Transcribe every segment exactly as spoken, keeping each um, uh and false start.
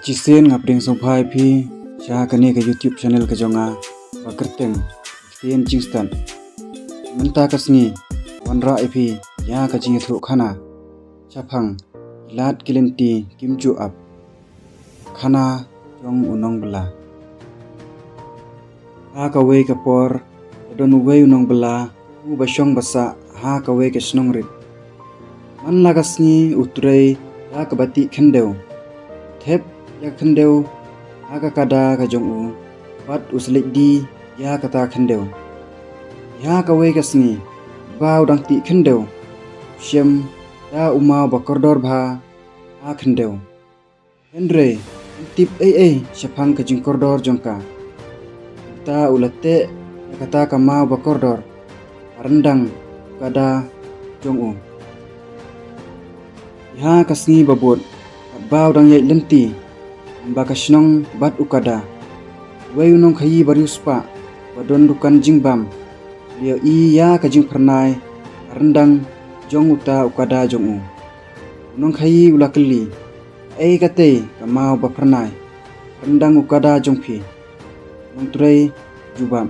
Chisien nga pdiang sngewbha ïa phi sha kane ka YouTube channel ka jong nga, ba kyrteng Ktien Jingstad. Mynta ka sngi, wanrah ïa phi ïa ka jingïathuhkhana shaphang ki lad ki lynti kim ju ap. Khana jong u nongbylla. Ha kawei ka por, ka don uwei u nongbylla, u ba shong ba sah ha kawei ka shnong rit. Man la ka sngi u trei da kaba tih khyndew. Thep ïa ka khyndew ha ka kada ka jong u, bad u sa leit die ïa kata khyndew. Ha kawei ka sngi, ba u dang tih khyndew, shem da u maw ba kordor bha ha khyndew. Hynrei, ym tip ei ei shaphang ka jingkordor jong ka. Te u la teh ïa kata ka maw ba kordor ha ryndang u kada jong u. Ha ka sngi ba bud, katba u dang ïaid lynti lyngba ka shnong bad u kada, uwei u nongkhaïi ba riewspah ba don dukan jingbam, u la ïohi ïa ka jingphyrnai ha ryndang jong uta u kada jong u. U nongkhaïi u la kylli, "Kaei katei ka maw ba phyrnai ha ryndang u kada jong phi?" U nongtrei u jubab,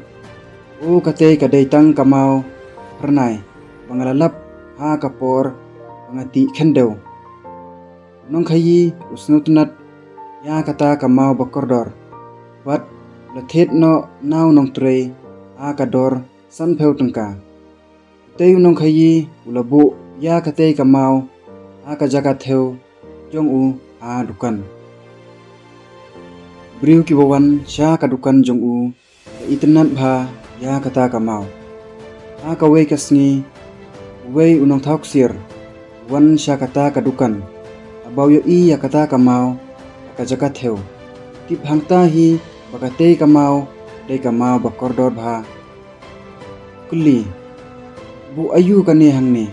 "O, katei ka dei tang ka maw ba phyrnai ba nga la lap ha ka por ba nga tih khyndew." U nongkhaïi u sngewtynnad ïa kata ka maw ba kordor, bad u la thied noh na u nongtrei ha ka dor sanphew tyngka. Utei u nongkhaïi u la buh ïa katei ka maw ha ka jaka thew jong u ha dukan. Briew kiba wan sha ka dukan jong u la itynnad bha ïa kata ka maw. Ha kawei ka sngi, uwei u nongthaw ksiar u wan sha kata ka dukan. Haba u ïohi ïa kata ka maw ha ka jaka thew, tip hangta hi ba katei ka maw dei ka maw ba kordor bha. Kylli, "Buh aïu kane hangne?"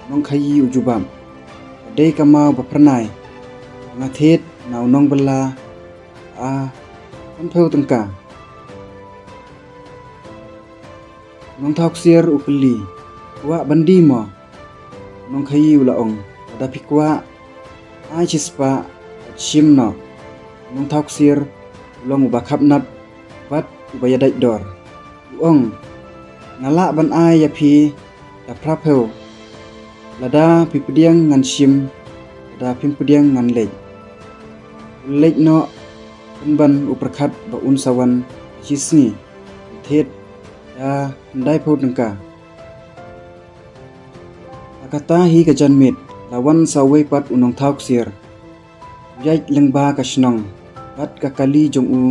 U nongkhaïi u jubab, "Ka dei ka maw ba phyrnai ba nga thied na u nongbylla ha sanphew tyngka." U nongthaw ksiar u kylli, "Kwah ban die mo?" U nongkhaïi u la ong, "Lada phi kwah, ai shispah bad shim noh." U nongthaw ksiar u long uba khapnap bad uba ïadait dor. U ong, "Nga lah ban ai ïa phi da phraphew. Lada phi pdiang ngan shim, lada phim pdiang ngan leit." U leit noh pynban u pyrkhat ba un sa wan shisngi, thied da khyndai phew tyngka. Ha kata hi ka janmiet, la wan sa uwei pat u nongthaw ksiar. U ïaid lyngba ka shnong, bad ka kali jong u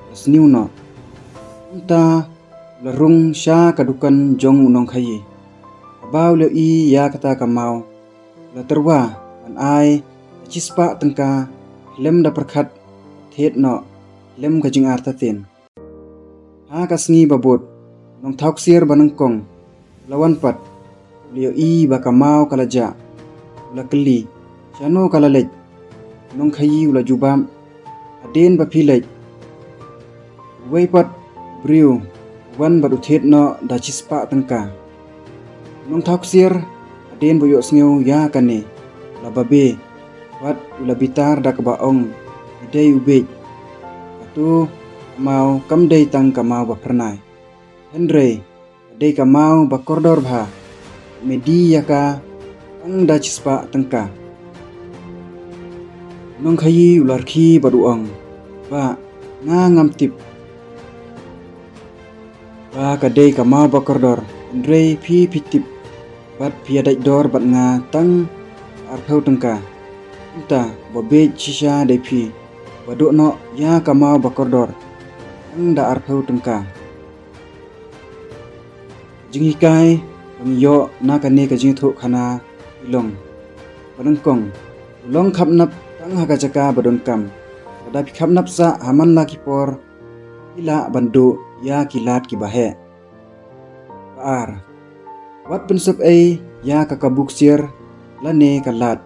la sniew noh. Kumta u la rung sha ka dukan jong u nongkhaïi. Haba u la ïohi ïa kata ka maw, u la tyrwa ban ai da shispah tyngka khlem da pyrkhat, thied noh khlem ka jingartatien. Ha ka sngi ba bud, u nongthaw ksiar ba nyngkong u la wan pat. U la ïohi ba ka maw ka la jah. U la kylli, "Shano ka la leit?" U nongkhaïi u la jubab, "Hadien ba phi leit, uwei pat briew u wan bad u thied noh da shispah tyngka." U nongthaw ksiar hadien ba u ïohsngew ïa kane, u la babe bad u la bitar da kaba ong, "Dei u bieit. Kato ka maw kam dei tang ka maw ba phyrnai. Hynrei ka dei ka maw ba kordor bha. Me die ïa ka tang da shispah tyngka." U nongkhaïi u la rkhie bad u ong, "Bah, nga ngam tip ba ka dei ka maw ba kordor, hynrei phi phi tip bad phi ïadait dor bad nga tang arphew tyngka. Kumta ba bieit shisha dei phi ba duh noh ïa ka maw ba kordor tang da arphew tyngka." Jinghikai ba ngi ïoh na kane ka jingïathuhkhana i long, ba nyngkong, u long khapnap tang ha ka jaka ba donkam. Lada phi khapnap sah ha man la ki por, phi lah ban duh ïa ki lad kiba heh. Ba ar, wat pynsep ei ïa ka kabu ksiar lane ka lad.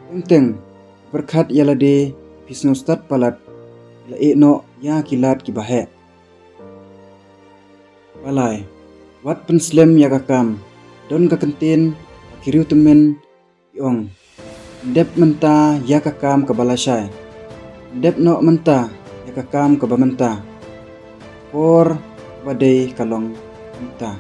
Teng teng pyrkhat ïa lade phi sngewstad palat, la eh noh ïa ki lad kiba heh. Ba lai, wat pynslem ïa ka kam. Don ka kyntien ha ki riewtymmen ki ong, "Dep mynta ïa ka kam kaba lashai." Pyndep noh mynta ïa ka kam kaba mynta, por ba dei ka long mynta.